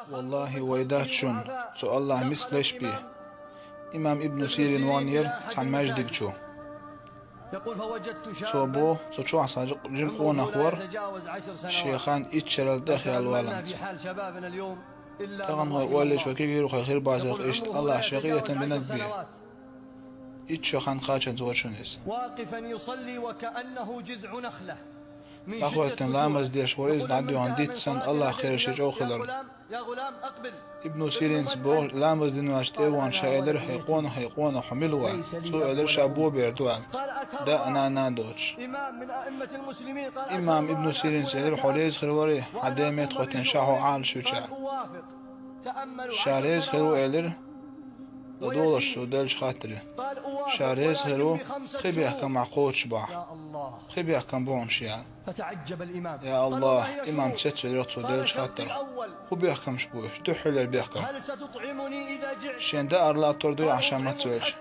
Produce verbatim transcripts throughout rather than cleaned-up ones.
Валлахьи, вай дац шуна цу Аллахьа мискалаш бе. Имам Ибн Сирин ваханера цхьан маьждиг чу. Цо боху, цу чохь цхьа жима къонах вара, шен хан итт шарал тӀехъяьлла валанца. Тахана вай ойла йича, вай кегийрхой хир бацара иштта Аллахьа шен къинхетам бинарг бен. Итт шо хан кхачанца вара шуна иза. واقفا يصلي وكأنه جذع نخلة من شدة ДӀахӀоьттина ламаз деш вара иза, дӀадоьгӀна диц санна, Аллахьа кхераш шен чӀогӀа хиларна. Ибну Сиринца боху, ламаз дина ваьлча тӀе а вахана, ша элира: «ХӀей къонах, хӀей къонах, хьо мила ву?» Цо элира: «Ша бобер ду», аьлла, да а, нана а доцуш. Имам Ибну Сиринца элира: «Хьо реза хир варий, хьан ден меттахӀоьттина ша хьо Ӏалашвича?» Ша реза хир ву, элира, ладогӀалаш цо деллачу хаттаре. Ша реза хир ву, пхи бехкамах кхочуш бахь. Пхи бехкам бу хьуна шен. Я Аллахь, имам цецвелира цо деллачу хаттарх. ХӀун бехкамаш бу уьш? Дуьххьарлера бехкам. Шен даар латтор дуй ахь ша мацвелча?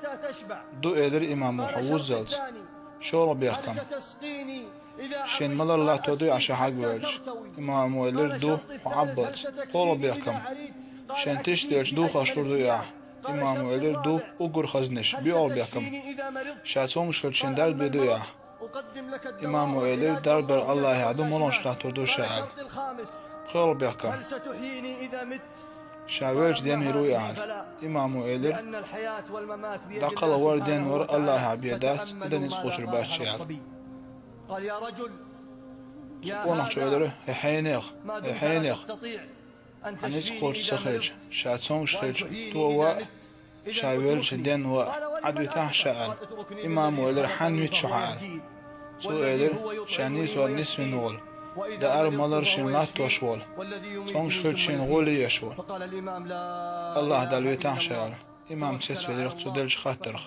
Ду, элира имамо, хьо вуззалц. ШолгӀа бехкам. Шен малар латтор дуй ахь ша хьагвелча? Имамо элира: ду, хьо Ӏаббалц. КхоалгӀа бехкам. Шен тиша делча духарш лур дуй ахь? Имамо элира: ду, уггар хазнаш. БоьалгӀа бехкам. Ша цомгуш хилча шен дарба бе дуй ахь? Имамо элира: дарба бар Аллахьехь ду, муьлханаш латтор ду ша, аьлла. ПхоьалгӀа бехкам. Ша велча денвийр вуй ахь, аьлла. Имамо элира: дӀакхалхар, денвар Аллахьехь бен дац, и дан ницкъ кхочур бац, аьлла. Цу къонахчо элира: хӀей хьенех, хӀей хьенех, хьан ницкъ кхочуш ца хилча, ша цомгуш хилча, то а ваа, ша велча денваа, Ӏадвитахь ша, аьлла. Имамо элира: хьанна вита шу хьан, аьлла. Цо элира: ша нийсор нисвина волу, даар-малар шен латтош волу, цомгуш хилча шена гӀоли еш волу. Аллахьа Далла витахь ша, аьлла. Имам цецвелира цо деллачу хаттарх.